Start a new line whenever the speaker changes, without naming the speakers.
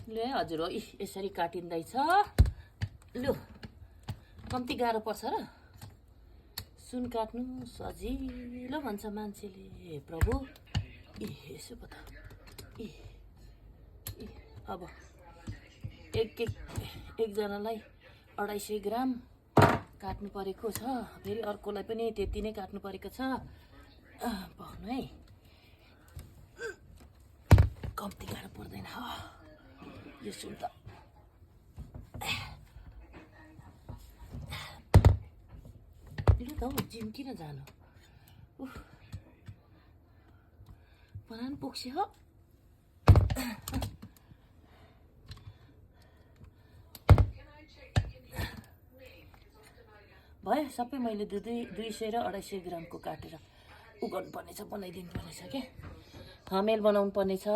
ले हजुर हो यसरी काटिँदैछ लु कम्ती गाह्रो पर्छ र सुन काट्नु सजिलो भन्छ मान्छेले हे प्रभु यसो पो त अब एकजनालाई 250 ग्राम काट्नु परेको छ फेरि अर्कोलाई पनि त्यति नै काट्नु परेको छ पाउनु है कम्ती गाह्रो पर्दैन यो सुन त लु त हौ जिम किन जानु परान पुग्छ हो भयो सबै मैले 200 र 250 ग्रामको काटेर उ गर्नुपर्नेछ बनाइदिनु पर्नेछ क्या थमेल बनाउनु पर्नेछ